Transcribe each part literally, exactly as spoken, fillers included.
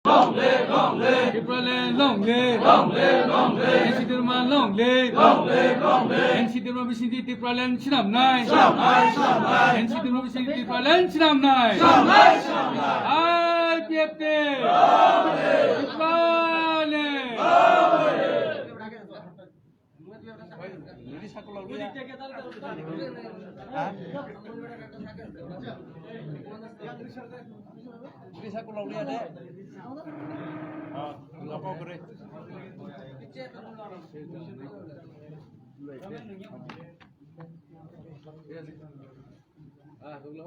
Long live, long live. Tipraland, long live. Long live, long live. N C Debbarma, long live. Long live, long live. N C Debbarma bisingtwi Tipraland swnamnai. Swnamnai, swnamnai. N C Debbarma bisingtwi Tipraland swnamnai. Swnamnai, swnamnai. I P F T. Long live. Tipraland. Long live. Release aku lalu ya. Ha? Release aku lalu ya, deh. Oh, apa kore? Ah, dulu.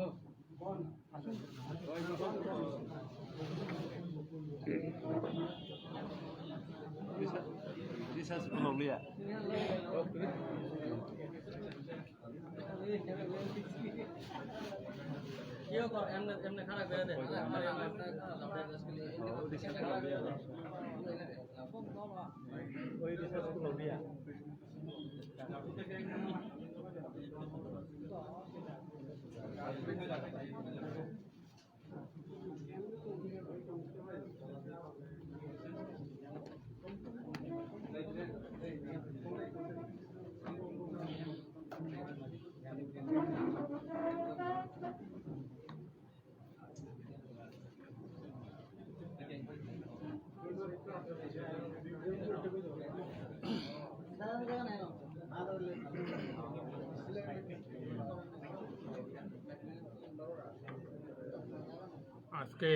আজকে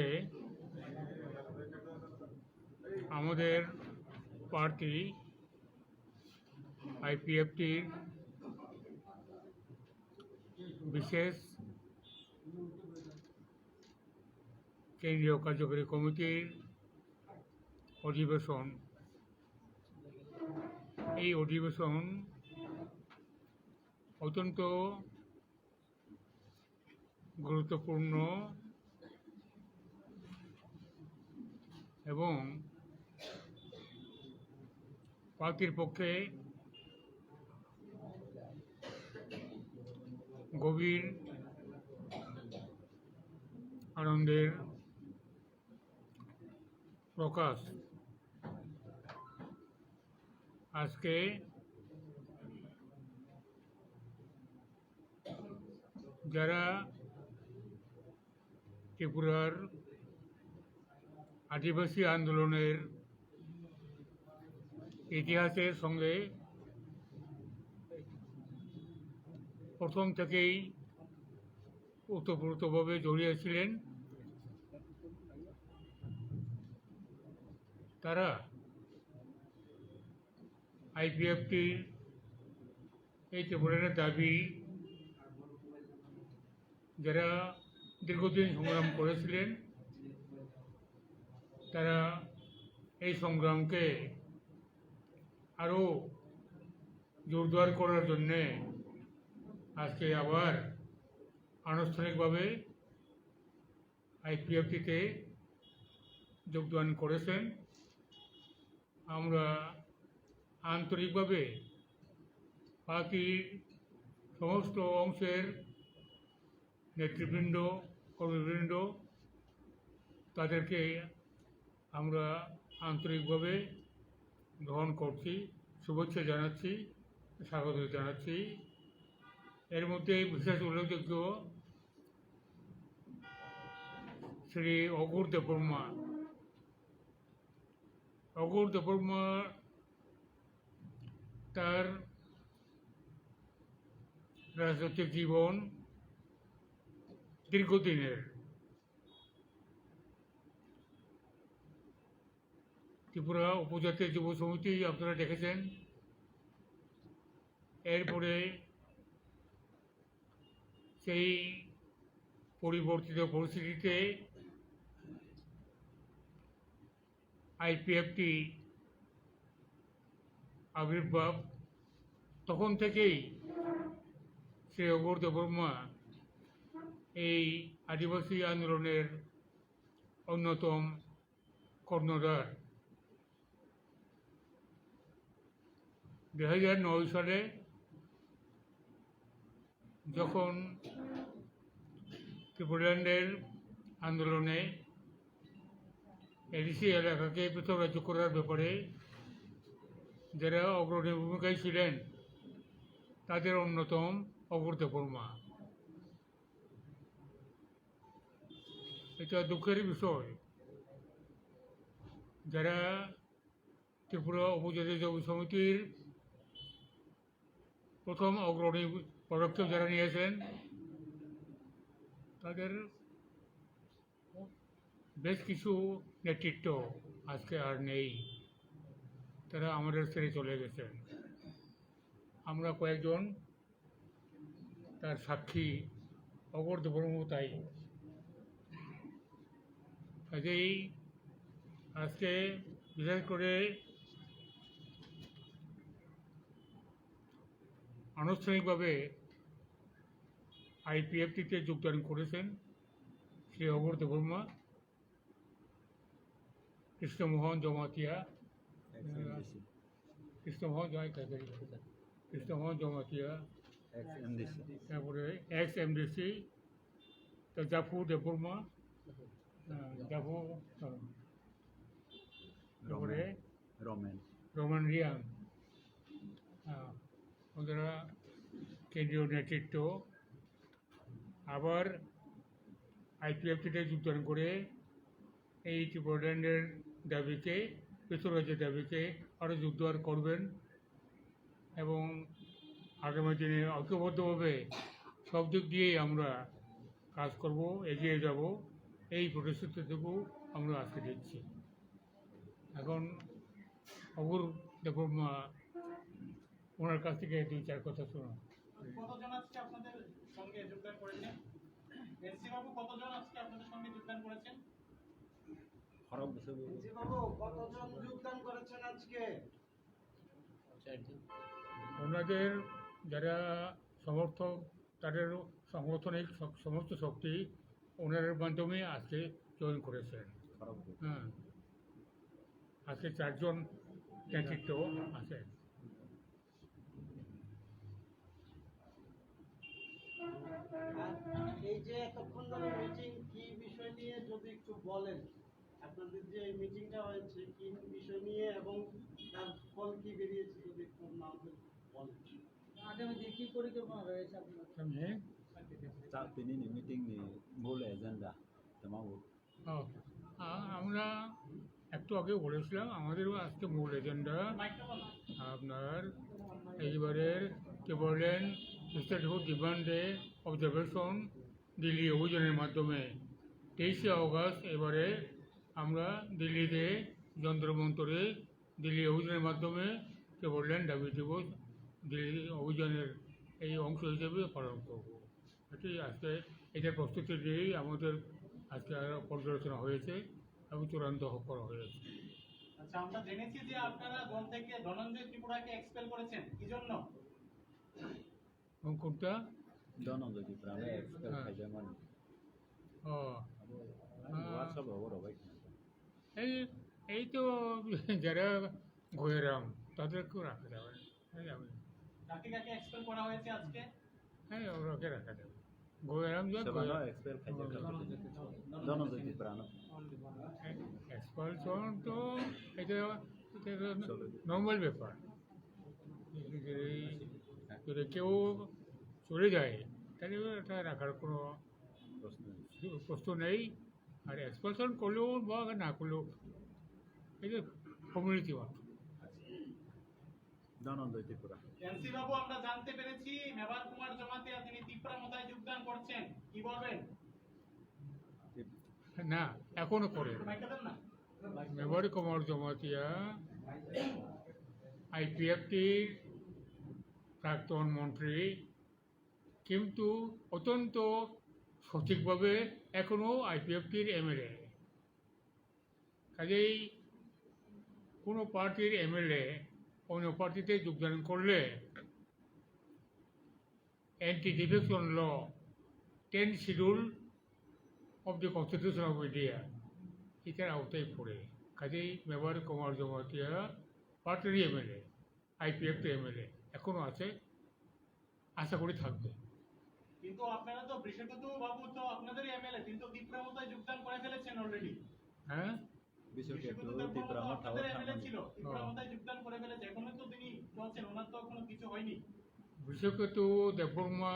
আমাদের প্রার্থী আইপিএফটির বিশেষ কেন্দ্রীয় কার্যকরী কমিটির অধিবেশন। এই অধিবেশন অত্যন্ত গুরুত্বপূর্ণ এবং প্রার্থীর পক্ষে গভীর আনন্দের প্রকাশ। আজকে যারা ত্রিপুরার আদিবাসী আন্দোলনের ইতিহাসের সঙ্গে প্রথম থেকেই ওতপ্রোতভাবে জড়িয়ে ছিলেন, তারা আইপিএফটির এই ত্রিপুরার দাবি যারা দীর্ঘদিন সংগ্রাম করেছিলেন, তারা এই সংগ্রামকে আরও জোরদার করার জন্যে আজকে আবার আনুষ্ঠানিকভাবে আইপিএফটিতে যোগদান করেছেন। আমরা আন্তরিকভাবে পার্টির সমস্ত অংশের নেতৃবৃন্দ, কর্মীবৃন্দ, তাদেরকে আমরা আন্তরিকভাবে গ্রহণ করছি, শুভেচ্ছা জানাচ্ছি, স্বাগত জানাচ্ছি। এর মধ্যে বিশেষ উল্লেখযোগ্য শ্রী অঘোর দেববর্মা। অঘোর দেববর্মা তার রাজনৈতিক জীবন দীর্ঘদিনের। ত্রিপুরা উপজাতীয় যুব সমিতি আপনারা দেখেছেন, এরপরে সেই পরিবর্তিত পরিস্থিতিতে আইপিএফটি আবির্ভাব, তখন থেকেই শ্রী অঘোর দেববর্মা এই আদিবাসী আন্দোলনের অন্যতম কর্ণধার। দুই হাজার নয় সালে যখন ত্রিপুরাল্যান্ডের আন্দোলনে এডিসি এলাকাকে পৃথক রাজ্য করার ব্যাপারে যারা অগ্রণী ভূমিকায় ছিলেন, তাদের অন্যতম অগ্র দেববর্মা। এটা দুঃখের বিষয়, যারা ত্রিপুরা উপজাতি জমি সমিতির প্রথম অগ্রণী পদক্ষেপ যারা নিয়েছেন, তাদের বেশ কিছু নেতৃত্ব আজকে আর নেই, তারা আমাদের ছেড়ে চলে গেছেন। আমরা কয়েকজন তার সাক্ষী অগর দেববর্মা তাই। কাজেই আজকে বিশেষ করে আনুষ্ঠানিকভাবে আইপিএফটিতে যোগদান করেছেন শ্রী অগর দেববর্মা, কৃষ্ণমোহন জমাতিয়া, এক্স এমডিসি। কৃষ্ণমোহন জমাতিয়া, কৃষ্ণমোহন জমাতিয়া, এক্স এমডিসি। তারপরে এক্স এমডিসি, তা জাফু দেববর্মা, আহ, জাফু, আহ, তারপরে রমেন। রমেন রিয়াং, আহ, ওনারা কেন্দ্রীয় নেতৃত্ব, আবার আইপিএফটিতে যোগদান করে এই ত্রিপুরাল্যান্ডের দাবিকে, পৃথক রাজ্যের দাবিকে আরও জোরদার করবেন এবং আগামী দিনে ঐক্যবদ্ধভাবে সব দিক দিয়েই আমরা কাজ করব, এগিয়ে যাব, এই প্রতিশ্রুতিটুকু আমরা আজকে দিচ্ছি। এখন অগুর দেখো, মা, ওনার কাছ থেকে দুই চার কথা শোনো। কতজন আজকে আপনাদের সঙ্গে যোগদান করেছেন? এনসি বাবু, কতজন আজকে আপনাদের সঙ্গে যোগদান করেছেন? খারাপ বিষয় বলবো। এনসি বাবু, কতজন যোগদান করেছেন আজকে? ওনাদের যারা সমর্থক, তাদের সংগঠনিক স-, সমস্ত শক্তি ওনাদের মাধ্যমে আজকে জয়েন করেছেন। খারাপ বিষয়। হ্যাঁ, আজকে চারজন নেতৃত্ব আছে। আর এই যে এতক্ষণ ধরে মিটিং, কি বিষয় নিয়ে যদি একটু বলেন, আপনাদের যে এই মিটিংটা হয়েছে কি বিষয় নিয়ে এবং তার ফল কি বেরিয়েছে যদি একটু আমাদের বলেন। আগামী দিনে কি পরিকল্পনা রয়েছে আপনার? আমি Chak tini ni meeting ni mul agenda tamo. ও, আ-, আমরা একটু আগেও বলেছিলাম, আমাদেরও আজকে মূল এজেন্ডা আপনার এইবারের টিপোরাল্যান্ড স্টেটহুড ডিমান্ডে অবজারভেশন দিল্লি অভিযানের মাধ্যমে তেইশে অগাস্ট এবারে আমরা দিল্লিতে যন্ত্র মন্তরে দিল্লি অভিযানের মাধ্যমে টিপোরাল্যান্ড দাবি দিবস দিল্লি অভিযানের এই অংশ হিসেবে পালন করব। এটি আজকে এটার প্রস্তুতি নিয়েই আমাদের আজকে আরো পর্যালোচনা হয়েছে এবং চূড়ান্ত করা হয়েছে। আচ্ছা, আমরা জেনেছি যে আপনারা দল থেকে ধনঞ্জয় ত্রিপুরাকে এক্সপেল করেছেন, কি জন্য? এবং কোনটা? ধনঞ্জয় ত্রিপুরা, আমি এক্সপেল হ্যাঁ। খাইজামানি। ও। আমি হ্যাঁ। WhatsApp-এ খবর হবে। এই, এই তো যারা ঘুরেরাম, তাদেরকেও রাখা যাবে। এই আমি কাকে কাকে এক্সপেল করা হয়েছে আজকে? হ্যাঁ, ওরাকে রাখা যাবে। ঘুরেরাম যা সেবানো ঘুরে- এক্সপেল খাইতে হুম। খাইতে। ধনঞ্জয় ত্রিপুরা, না? এক্সপালশন তো এটা, এটা তো চলে। নর্মাল ব্যাপার। যদি, যদি কেউ চলে যায়, তাহলে এটা রাখার কোনো প্রশ্ন নেই। প্রশ্ন নেই। আর এক্সপালশন করলেও বা না করলেও, এটা ফর্মালিটি মাত্র। ধনঞ্জয় ত্রিপুরা। এনসি বাবু, আমরা জানতে পেরেছি মেবার কুমার জমাতিয়া তিনি তিপ্রা মোতায় যোগদান করছেন, কি বলবেন? না, এখনো করে। মাইকটা দেন না। মেবার কুমার জমাতিয়া আইপিএফটির প্রাক্তন মন্ত্রী, কিন্তু অত্যন্ত সঠিকভাবে এখনো আইপিএফটির এমএলএ। কাজেই কোনো পার্টির এমএলএ অন্য পার্টিতে যোগদান করলে anti defection law, ten schedule of the Constitution of India, এটার আওতায় পড়ে। কাজেই মেবার কুমার জমাতিয়া পার্টির এমএলএ, আইপিএফটির এমএলএ এখনো আছে, আশা করি থাকবে। কিন্তু আপনারা তো, বৃষকেতু বাবু তো আপনাদেরই এমএলএ, তিনি তো তিপ্রা মোতায় যোগদান করে ফেলেছেন অলরেডি। হ্যাঁ, বিশ্বকেতু বিশ্বকেতু দেববর্মা ত্রিপুরা তো মঠে আপনাদের থাকা এমএলএ মানে। ছিল, ত্রিপুরা হ্যাঁ। মথায় যোগদান করে ফেলেছে, এখনো তো তিনি বলছেন ওনার তো কোনো কিছু হয়নি। বিশ্বকেতু দেববর্মা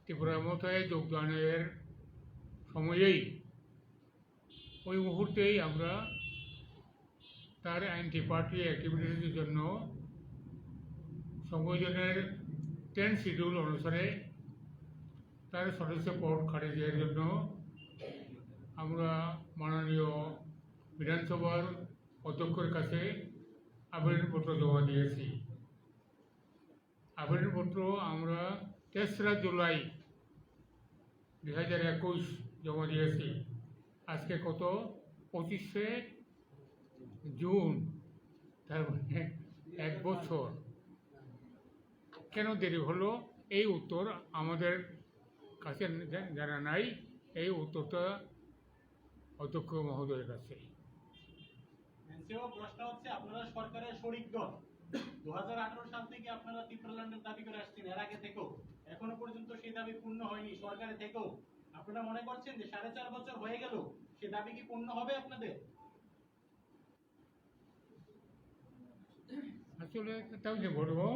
ত্রিপুরা মঠে যোগদানের সময়েই, ওই মুহূর্তেই আমরা তার অ্যান্টি পার্টি অ্যাক্টিভিটিসের জন্য সংবিধানের টেন্থ শিডিউল অনুসারে তার সদস্য পদ খারিজের জন্য আমরা মাননীয় বিধানসভার অধ্যক্ষের কাছে আবেদনপত্র জমা দিয়েছি। আবেদনপত্র আমরা তেসরা জুলাই দুই হাজার একুশ জমা দিয়েছি। আজকে কত? পঁচিশে জুন, তার মানে এক বছর। কেন দেরি হলো, এই উত্তর আমাদের কাছে জা-, জানা নাই। এই উত্তরটা অধ্যক্ষ মহোদয়ের কাছে। এনসিও প্রশ্ন হচ্ছে, আপনারা সরকারের শরিক দল, দু হাজার আঠারো সাল থেকে আপনারা ত্রিপুরাল্যান্ডের দাবি করে আসছেন, এর আগে থেকেও, এখনো পর্যন্ত সেই দাবি পূর্ণ হয়নি। সরকারে থেকেও আপনারা মনে করছেন যে সাড়ে চার বছর হয়ে গেল, সে দাবি কি পূর্ণ হবে আপনাদের? আসলে তাও যে বলবো,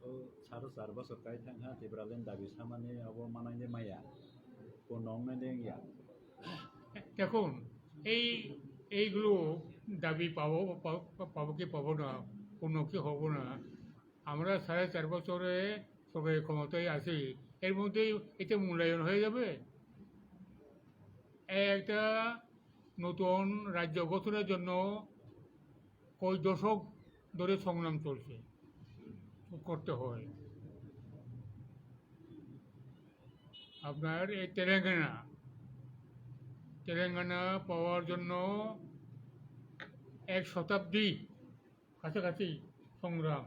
ও সাড়ে চার বছর kai thang ha Tipraland dabi samani abo manai de maya. Ko nong nai de ya. দেখুন, এই এইগুলো দাবি পাবো, পা-, পাবো কি পাবো না, পূর্ণ কি হবো না, আমরা সাড়ে চার বছরে সরকারি ক্ষমতায় আছি, এর মধ্যেই এটা মূল্যায়ন হয়ে যাবে। একটা নতুন রাজ্য গঠনের জন্য কয় দশক ধরে সংগ্রাম চলছে, করতে হয়। আপনার এই তেলেঙ্গানা, তেলেঙ্গানা পাওয়ার জন্য এক শতাব্দী কাছাকাছি সংগ্রাম,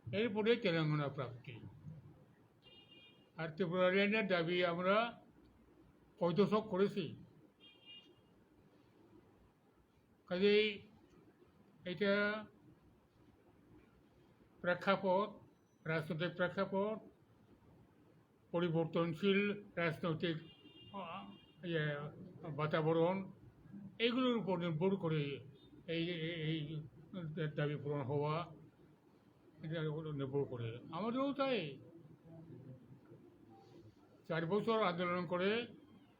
এরপরে তেলেঙ্গানা প্রাপ্তি। আর ত্রিপুরাল্যান্ডের দাবি আমরা কয় দশক করেছি। কাজেই এটা প্রেক্ষাপট, রাজনৈতিক প্রেক্ষাপট, পরিবর্তনশীল রাজনৈতিক, আহ, ইয়ে, বাতাবরণ, এইগুলোর উপর নির্ভর করে এই, এই, এই দাবি পূরণ হওয়া, এটা নির্ভর করে। আমাদেরও তাই। চার বছর আন্দোলন করে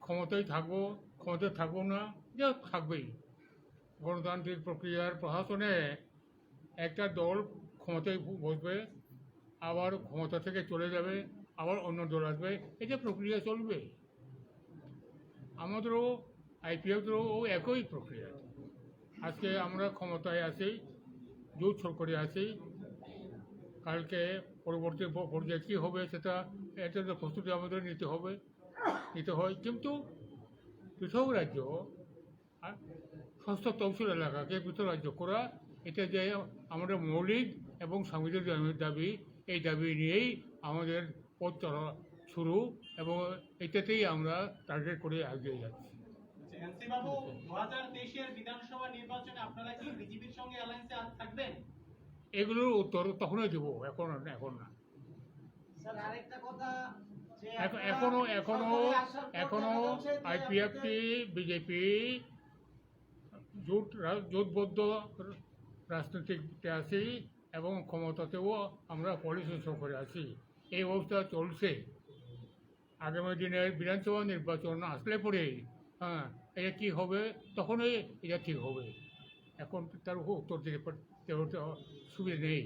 ক্ষমতায় থাকবো, ক্ষমতায় থাকবো না, যা থাকবেই। গণতান্ত্রিক প্রক্রিয়ার প্রশাসনে একটা দল ক্ষমতায় বসবে, আবার ক্ষমতা থেকে চলে যাবে, আবার অন্য দল আসবে, এটা প্রক্রিয়া চলবে। আমাদেরও, আইপিএফেরও একই প্রক্রিয়া। আজকে আমরা ক্ষমতায় আছি, জোট সরকারে আছি, কালকে পরবর্তী প-, পর্যায়ে কী হবে সেটা, এটা তো প্রস্তুতি আমাদের নিতে হবে, নিতে হয়। কিন্তু পৃথক রাজ্য আর ষষ্ঠ তফসিল এলাকাকে পৃথক রাজ্য করা, এটা যে আমাদের মৌলিক এবং সাংবিধানিক দাবি, এই দাবি নিয়েই আমাদের পথ চলা শুরু এবং এটাতেই আমরা টার্গেট করে এগিয়ে যাচ্ছি। আচ্ছা, এনসি বাবু, দু হাজার তেইশের বিধানসভা নির্বাচনে আপনারা কি বিজেপির সঙ্গে অ্যালায়েন্সে আর থাকবেন? এগুলোর উত্তর তখনই দেবো, এখন না, এখন না। স্যার, আরেকটা কথা যে এখন, আপনারা এখনো, এখনো সরকারে আসার পর এখনো দেখা যাচ্ছে যে আইপিএফটি, আপনাদের বিজেপি জোট রা-, জোটবদ্ধ রাজনৈতিক আছি এবং ক্ষমতাতেও আমরা কোয়ালিশন সরকারে আছি। এই অবস্থা চলছে। আগামী দিনের বিধানসভা নির্বাচন আসলে পরেই, হ্যাঁ, এটা কি হবে, তখনই এটা ঠিক হবে। এখন তার উত্তর দিতে পার-, দেওয়ার তো সুবিধা নেই।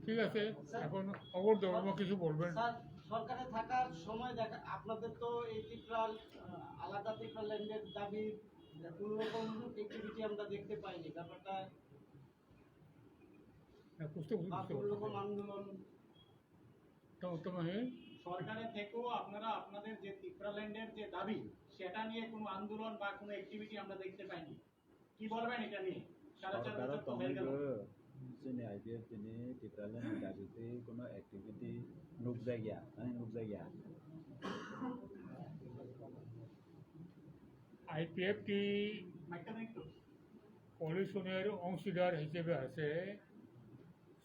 ঠিক আছে, স্যার, এখন অগর ধর্ম কিছু বলবেন। স্যার, সরকারে থাকার সময় দেখা, আপনাদের তো এই ত্রিপুরার, আহ, আলাদা ত্রিপুরাল্যান্ডের দাবি কোনো রকম অ্যাক্টিভিটি আমরা দেখতে পাইনি। ব্যাপারটা না, বুঝতে, বুঝতে বা কোনো রকম পারছি। আন্দোলন তো, তো মানে সরকারে থেকেও আপনারা আপনাদের যে ত্রিপুরাল্যান্ডের যে দাবি, সেটা নিয়ে কোনো আন্দোলন বা কোনো অ্যাক্টিভিটি আমরা দেখতে পাইনি। কি বলবেন এটা নিয়ে? সাড়ে চার সরকারও বছর তো হয়ে গেল। তমোইবো, chini IPFT ni Tipraland ni dabi tei kono activity nukjakya, ani nukjakya. IPFT মাইকটা দেন একটু। কোয়ালিশনের অংশীদার হিসেবে আছে।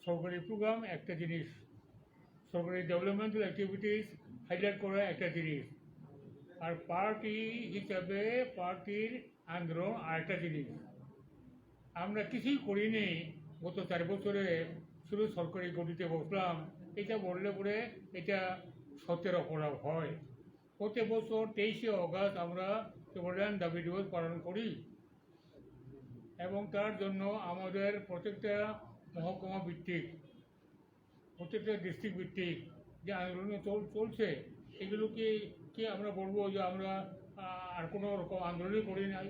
সরকারি প্রোগ্রাম একটা জিনিস, সরকারি ডেভেলপমেন্টাল অ্যাক্টিভিটিস হাইলাইট করা একটা জিনিস, আর পার্টি হিসাবে পার্টির আন্দোলন আরেকটা জিনিস। আমরা কিছুই করিনি, গত চার বছরে শুধু সরকারি গদিতে বসলাম, এটা বললে পরে এটা সত্যের অপরাধ হয়। প্রত্যেক বছর তেইশে অগাস্ট আমরা টিপ্রাল্যান্ড দাবি দিবস পালন করি এবং তার জন্য আমাদের প্রত্যেকটা মহকুমা ভিত্তিক, প্রত্যেকটা ডিস্ট্রিক্ট ভিত্তিক যে আন্দোলন চল-, চলছে, এগুলো কি, কি আমরা বলবো যে আমরা, আহ, আর কোনো রকম আন্দোলনই করি নাই?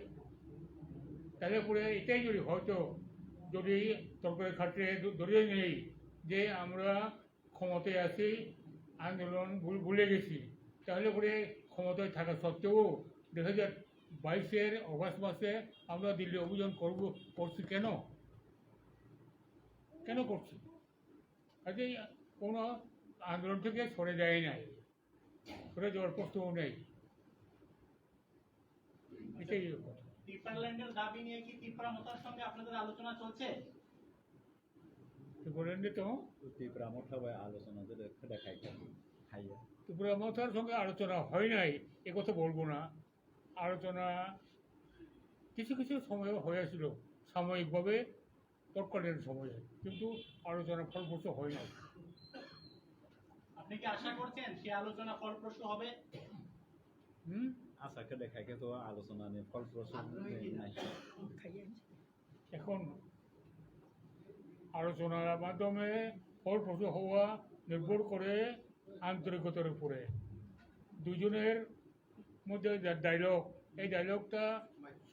তাহলে পরে এটাই যদি হয়তো, যদি তর্কের খাতিরে দ-, দড়িয়ে নেই যে আমরা ক্ষমতায় আছি, আন্দোলন ভুল-, ভুলে গেছি, তাহলে পরে ক্ষমতায় থাকা সত্ত্বেও দুই হাজার বাইশের অগাস্ট মাসে আমরা দিল্লি অভিযান করব, করছি কেন? কেন করছি? কাজেই কোনো আন্দোলন থেকে সরে যায় নাই, সরে যাওয়ার প্রশ্নও নেই। এটাই কথা। টিপ্রাল্যান্ডের দাবি নিয়ে কি তিপ্রা মথার সঙ্গে আপনাদের আলোচনা চলছে? টিপ্রাল্যান্ডে তো টিপ্রা মথা ভাই আলোচনা যদি দেখা খাইয়া টিপ্রা মথার সঙ্গে আলোচনা হয় নাই, এ কথা বলবো না। আলোচনা কিছু কিছু সময় হয়েছিল, সাময়িকভাবে তৎকালীন সময়ে, কিন্তু আলোচনা ফলপ্রসূ হয় নাই। আপনি কি আশা করছেন সে আলোচনা ফলপ্রসূ হবে? হুম? আশা করে দেখা গেছে আলোচনা নিয়ে ফলপ্রসূ আগ্রহী কিনা? নাই। এখন আলোচনার মাধ্যমে ফলপ্রসূ হওয়া নির্ভর করে আন্তরিকতার উপরে। দুজনের মধ্যে যে ডায়লগ, এই ডায়লগটা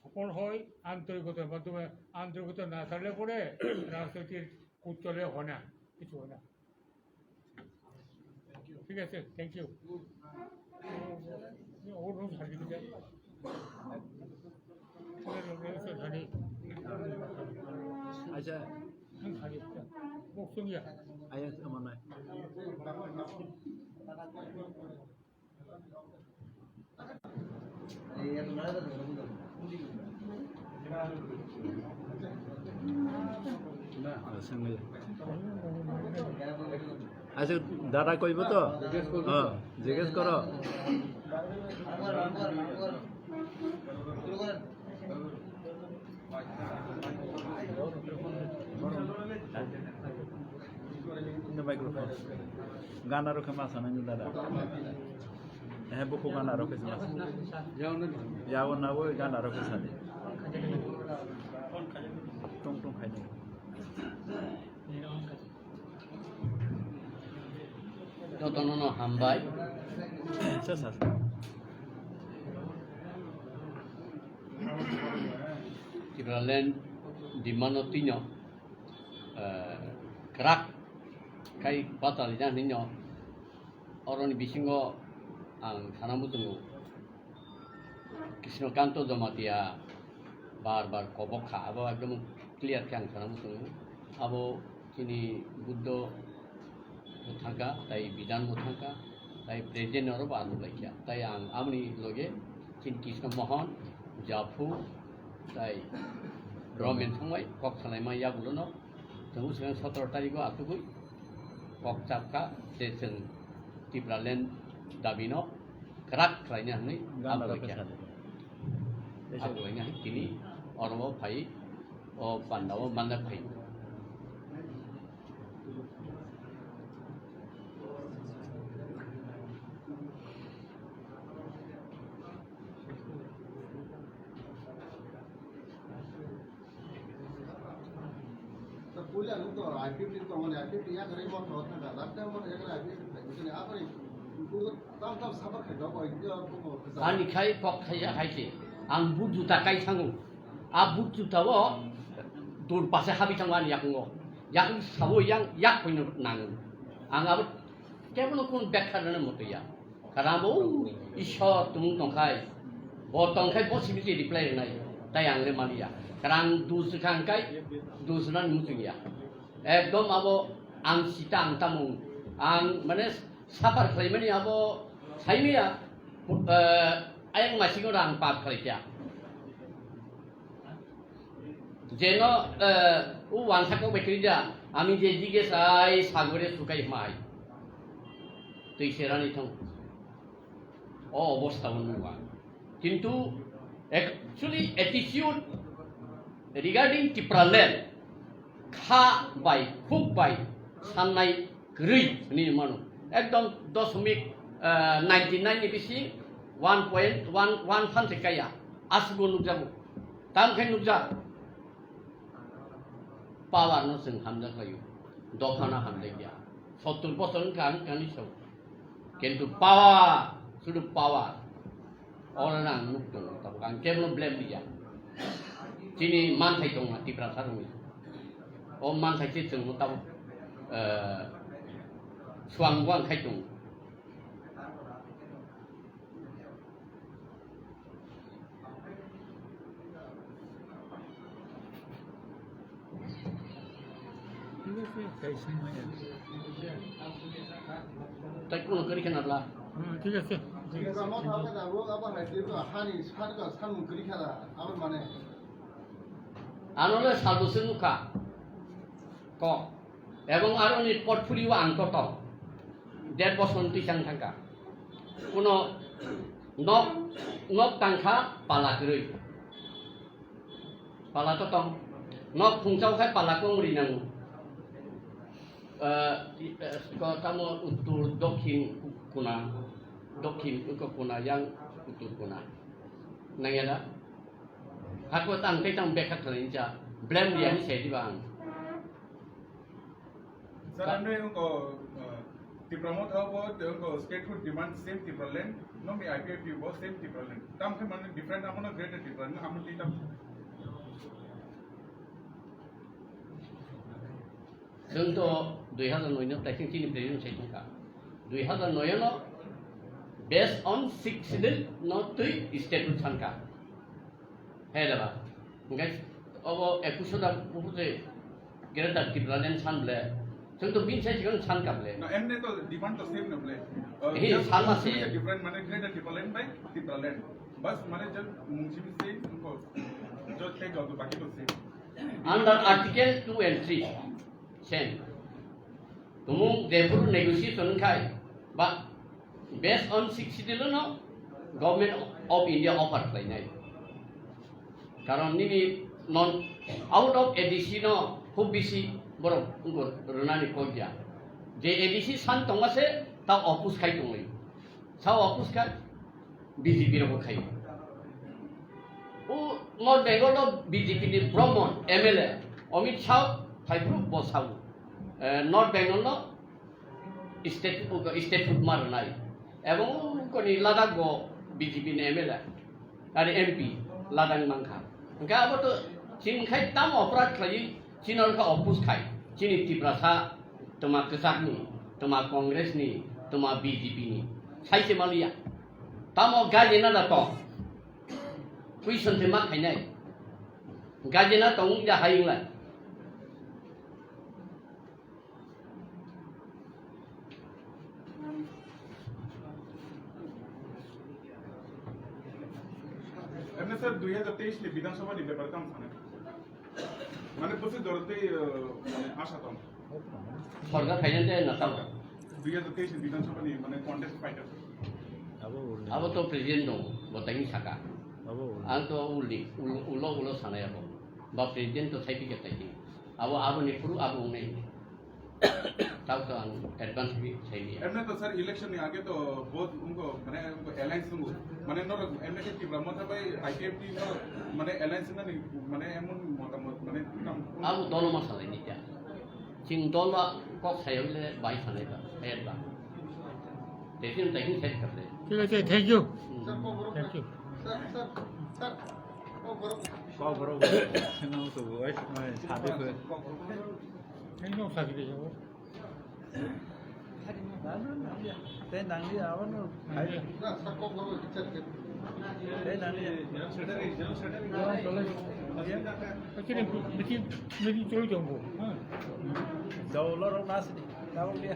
সফল হয় আন্তরিকতার মাধ্যমে। আন্তরিকতা না থাকলে পরে রাজনীতির কুচলে হয় না, কিছু হয় না। ঠিক আছে, থ্যাংক ইউ। ওর রুম ছাড়ি দিতে। ছাড়ি। আচ্ছা। ছাড়ি। বক্সিং ইয়া। আয়া, আমার নাই। আচ্ছা, দাদা কইব তো? হ্যাঁ, জিজ্ঞেস করো। Microphone. Gana rokhe ma sana ni dada. Eh, buku gana rokhe ma. Yawo na bo gana rokhe sani. Tong tong khai ni. Jotono no hambai. Sir, sir. Tipraland demand no tino, eh, kwrak khai batalina hinwi no oroni bisingo ang sana muchungo. Krishnakanto Jamatia bar bar kobok kha, abo ekdom clear khe ang sana muchungo. Abo chini Buddho bo thangkha, tai Bidan bo thangkha, tai Present oro bo ang nukhlaikha. Tai ang amoni loge chini Krishna Mohan, Japhu, tai Romen thangbai kok salaima yagulono. Tongo swkang sotoro tarikgo achugwi kok chapkha je chwng Tipraland dabino kwrak khlaina hwnwi Gana abo rokhe khe. Sadi. Abo khlaina hwnwi tini oro phai, o pandao manna phai. Ani khai kok khai ya hai khe. Ang but juta kai thango. A but juta o dur pase habi thango ani yakungo. Yakung sabo yang yak koino nango. Ang abo kebono kun bekha rana moto ya. Karam bo Ishwar tumung tongkhai, bo tongkhai bo simi je reply rwnai, tai ang le maliya. Karam dus kha hwnkhe dus rwna muchungya. Ekdom abo ang sita ang tamung, ang mane suffer khlaimani abo saimaya, eh, ayang masingo ang pap khlaikha. Jeno, eh, u wansa kok bai kwrwi da, ami je dige sai sagore sukai mai. Twi serani thang. O obostha o nungba. Kintu ek, Actually, attitude regarding Tipraland, kha bai, khuk bai, sannai kwrwi hinwi mano. Ekdom dosmik, eh, ninety nine ni bisi one point one one phan se kaya. Aswk nukjago. Tam khe nukjak. Power no chwng hamjak laio. Dopha no hamjak ya. Sottur bosor wngkha ang ani sao. Kintu power, sudu power. Oro nang nuk tongo, tabuk ang kebono blame liya. Chini manthai tongo Tiprasa rokni. O manthai se chwngno tabuk, eh, swang bo ang khai tongo. Tei kuno kwrwi khe na bla? Hmm, thik ase. Thik ase. Abo hai tei to hani sar ka samung kwrwi kha da, abo mane. Ano le salbo se nukha. Kok. Ebong aroni portfolio ang kotor. Der bosor twi chang thangkha. Kuno nok, nok tangkha pala kwrwi. Pala to tong. Nok phungchao khai pala kong ri nango. Eh, i-, eh, ko tamo uttor, dokhin, kuna, dokhin, ko kuna, yang uttor kuna. Nangya da? Hako tang tei tang bekha khlai cha. Blame dia ni se di bang. Sir, ano yung ko, uh, Tipra Motha bo, yung ko statehood demand same Tipraland, no mi I P F T bo same Tipraland. Tam khe mane different amo na greater Tipraland, amo ti tam. Chwng to dui hazar noi no taising chini president sai thangkha. Dui hazar noi no based on six schedule no twi statehood sankha. He da ba. Hingke obo ekush da buphuru je Greater Tipraland san ble. Chwng to bini sai chikon san ka ble. No, emne to demand to same no ble. Uh, He, just san ma se. Different mane Greater Tipraland by Tipraland. Bas mane just mung simi same ko. Just take out the baki to same. Under Article two and three. Same. Tumung jephuru negotiation khai ba based on six schedule no Government of India offer khlainai. Karon nini non out of A D C no khub bisi borok wngkha rwnani kok ya. Je A D C san tongma se ta oppose khai tongwi. Sa oppose khai B J P rok khai. O North Bengal no B J P ni Brahman M L A Amit Shah phaiphuru bo sao. Eh, North Bengal no state, state food ma rwnai. Ebong koni Ladakh bo B J P ni M L A, ari M P Ladakh mankha. Hingke abo to chini khai tamo oporad khlai, chini orkha oppose khai. Chini Tiprasa toma kwchak ni, toma Congress ni, toma B J P ni. Sai se maliya. Tamo gajina da to. Question se ma khainai. Gajina to wngya hai wngla. Emne sir, dui hajar teis ni Bidhan Sabha ni bepar tamo sane. Mane bwswk jorotwi, uh, mane asha tong. Sorkar phainani tei na tamo. Dui hajar teis ni Bidhan Sabha ni mane contest fighter. Abo to president dong, bo tangni saka. Ang to ulni, ulo, ulo, ulo sanai abo. Ba president to sai pike tai. Abo, abo ni phuru abo wngnai. Tao to ang advance bi sai ni. Emne to sir election ni age to vote unko mane unko alliance unko mane norok emne ke Tipra Motha bai I P F T norok mane alliance nani mane emon motamot mane kam. Abo dolo ma salai ni kya. Ching dolo kok sai le bai salai ba, sai ba. Tesin tesin sai kar le. Thik ase, thank you. Hmm. Thank you. Kok borok nang to bai, bai, sade ko. Thank you, sakri jabo. Tei nangli abono. Tei nangli. Actually, meeting, meeting choli jongbo. Dolo rok nasidi. Tabok dia.